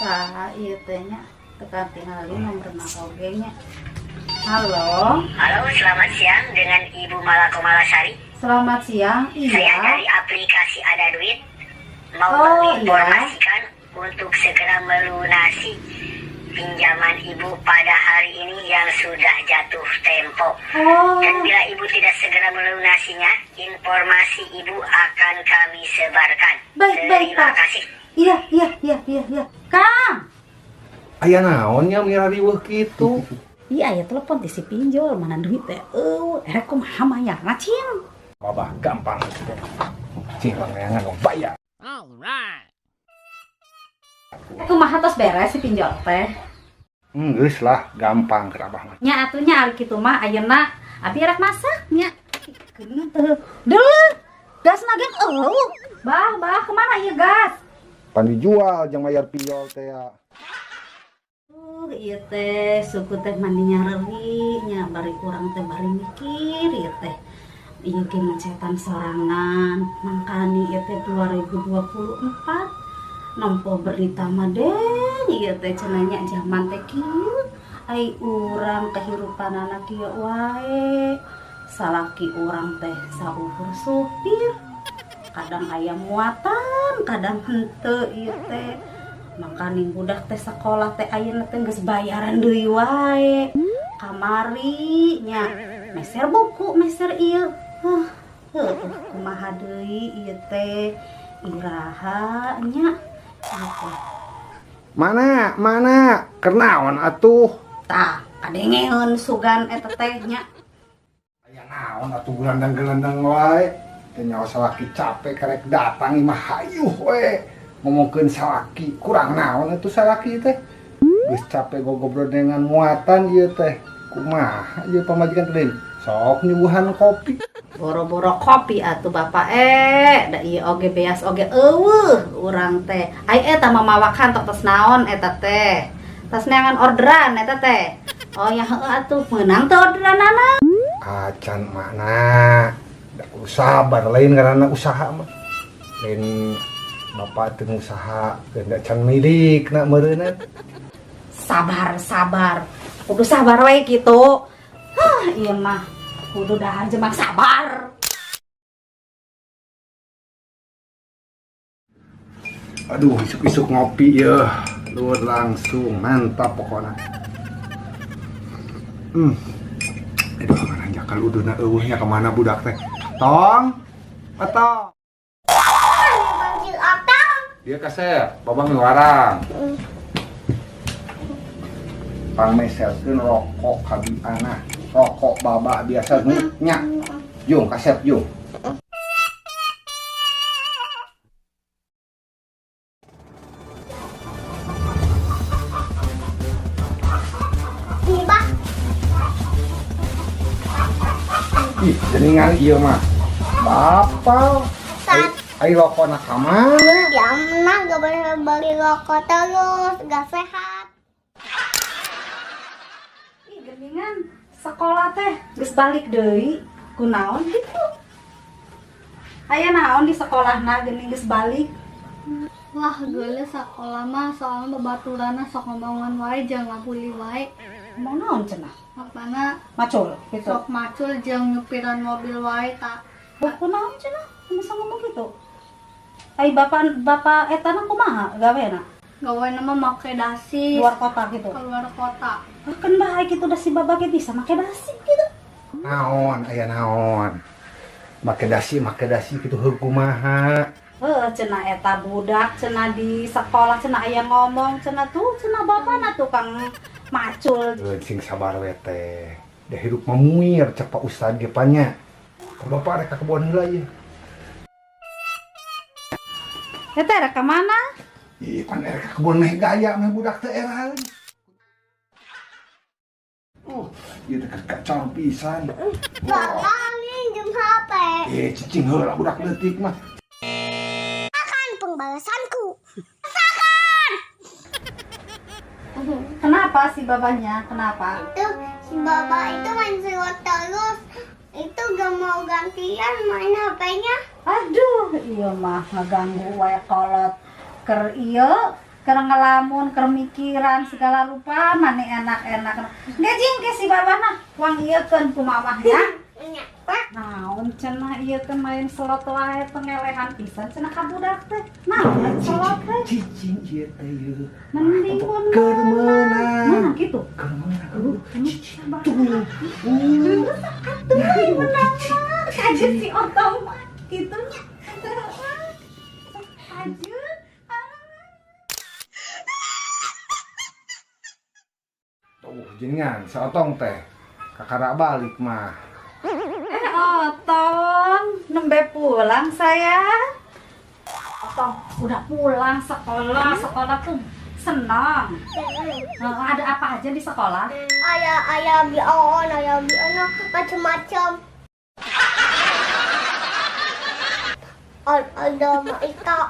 Saha ieu teh nya tekan tingali nomorna oge nya. Halo. Halo, selamat siang dengan Ibu Malako Malasari. Selamat siang. Iya. Saya dari aplikasi Ada Duit mau menginformasikan untuk segera melunasi pinjaman Ibu pada hari ini yang sudah jatuh tempo. Dan bila Ibu tidak segera melunasinya, informasi Ibu akan kami sebarkan. Baik, baik, Terima Pak. kasih. Iya, iya, iya, iya, iya. Kang. Aya naon nya mira riweuh kitu? Iya, aya telepon ti si pinjol, mana duit teh. Eueuh, erek kumaha mayarna cing? Babah gampang. Cing langyangan dong bayar. Alright. Kumaha tos beres si pinjol teh? Geus lah, gampang keur abah mah. Nya atuh nya ari kitu mah ayeuna abi rek masak nya. Geuning teh. Deuleu. Gasna ge eueuh. Bah, bah, kemana ieu gas? Pan dijual jeung mayar pinjol teh ya. Ieu teh suku teh mandinya reuri nya bari urang teh bari mikir ieu teh. Ieu ge mencetan sorangan, mangkani ieu teh 2024 nempo berita mah deh ieu teh cenah nya zaman teh kieu. Ai urang kehirupanana kieu wae. Salaki urang teh saukur supir. Kadang aya muatan, kadang henteu ieu teh. Makaning budak teh sekolah teh ayeuna teh geus bayaran deui wae. Kamari nya meser buku, meser ieu. Heuh, heuh kumaha deui ieu teh iraha nya. Ieu teh. Mana? Mana? Keur naon atuh? Tah, kadengeun sugan eta teh nya. Aya naon atuh gelandang-gelandang wae. Teh nyawa salaki capek karek datang imah hayuh we. Ngomongkeun salaki kurang naon atuh salaki teh. Geus capek gogobrol dengan muatan ieu teh. Kumaha ieu pamajikan teh lain? Sok nyuguhan kopi. Boro-boro kopi atuh bapak da ieu oge beas oge eueuh urang teh. Ai eta mah mawakan tok tos naon eta teh. Tos neangan orderan eta teh. Oh ya heueuh atuh meunang teu orderanana. Acan mana? Da kudu sabar lain karena usaha mah. Lain bapak teu usaha geus da can milik na meureunna. Sabar, sabar. Kudu sabar we kitu. Hah, ieu mah kudu dahar jemang sabar. Aduh, isuk-isuk ngopi ya. Lur langsung mantap pokoknya. Aduh, mana jakal uduna eueuhnya kemana budak teh? Tong, atau dia kasep, babang warang. Pangmeselkeun rokok kabianah, rokok babah biasa nya. Jung kasep jung. Ih, jaringan ieu mah. Bapal. Ai rokokna ka mana? Ya mah gak boleh beli rokok terus, gak sehat. Ih, geningan sekolah teh geus balik deui. Kunaon kitu? Aya naon di sekolahna geuning geus balik? Wah, geuleuh sakola mah soalna babaturanna sok ngomongan wae jeung ngabuli wae. Ngomong naon cenah? Apana? Macul gitu. Sok macul jeung nyupiran mobil wae ta. Wah, kunaon cenah? Bisa ngomong gitu. Ai bapak etana kumaha gawena? Gawena mah make dasi. Luar kota gitu. Keluar kota. Ah, kan bae kitu dasi babak ge bisa make dasi gitu. Naon aya naon? Make dasi kitu heuh kumaha? Heuh, cenah eta budak cenah di sekolah cenah aya ngomong cenah tuh cenah bapana tukang macul. Heuh, sing sabar we teh. Da hirup mah muir cek Pak Ustad ge panya. Ka bapak rek ka kebon heula ieu. Eta rek ka mana? Ih, pan rek ka kebon meh gaya meh budak teh eraeun. Ieu teh kacau pisan. Bapak minjem HP. Cicing heula budak leutik mah. Akan pembalasanku. Rasakan. Kenapa si babanya? Kenapa? Itu si bapak itu main slot terus. Itu gak mau gantian main HP-nya. Aduh, iya mah ngeganggu wae kolot. Ker ieu Keur ngelamun, keur mikiran segala rupa mani enak-enak. Ngejing ke si babana, wang ieukeun ku mamahnya. Naon cenah ieu teh main slot wae pengelehan pisan cenah ka budak teh. Naon main slot teh? Cicing ieu teh ieu. Mending mun Keur meunang. Mana gitu? Keur meunang. Cicing. Tuh. Atuh menang mah. Kajeun si Otong mah kitu nya. Kajeun. Tuh jenengan si Otong teh kakara balik mah. Otong, nembe pulang sayang. Otong, udah pulang sekolah, sekolah tuh senang. Ada apa aja di sekolah? Ayah beli on, ayah beli ono, macam-macam. Ada Ika.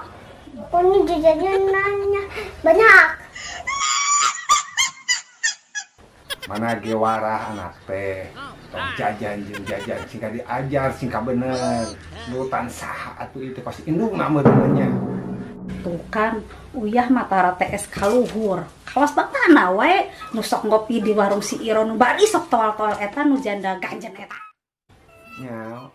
Ini jajannya nanya banyak. Mana ge warah anak teh. Tong jajan jeung jajan singka diajar singka bener. Nurutan saha atuh itu pasti indungna meureun nya. Tuh kan uyah matara TS kaluhur. Kawas bapana wae nu sok ngopi di warung si Iro nu bari sok toal-toal eta nu janda ganjen eta. Nya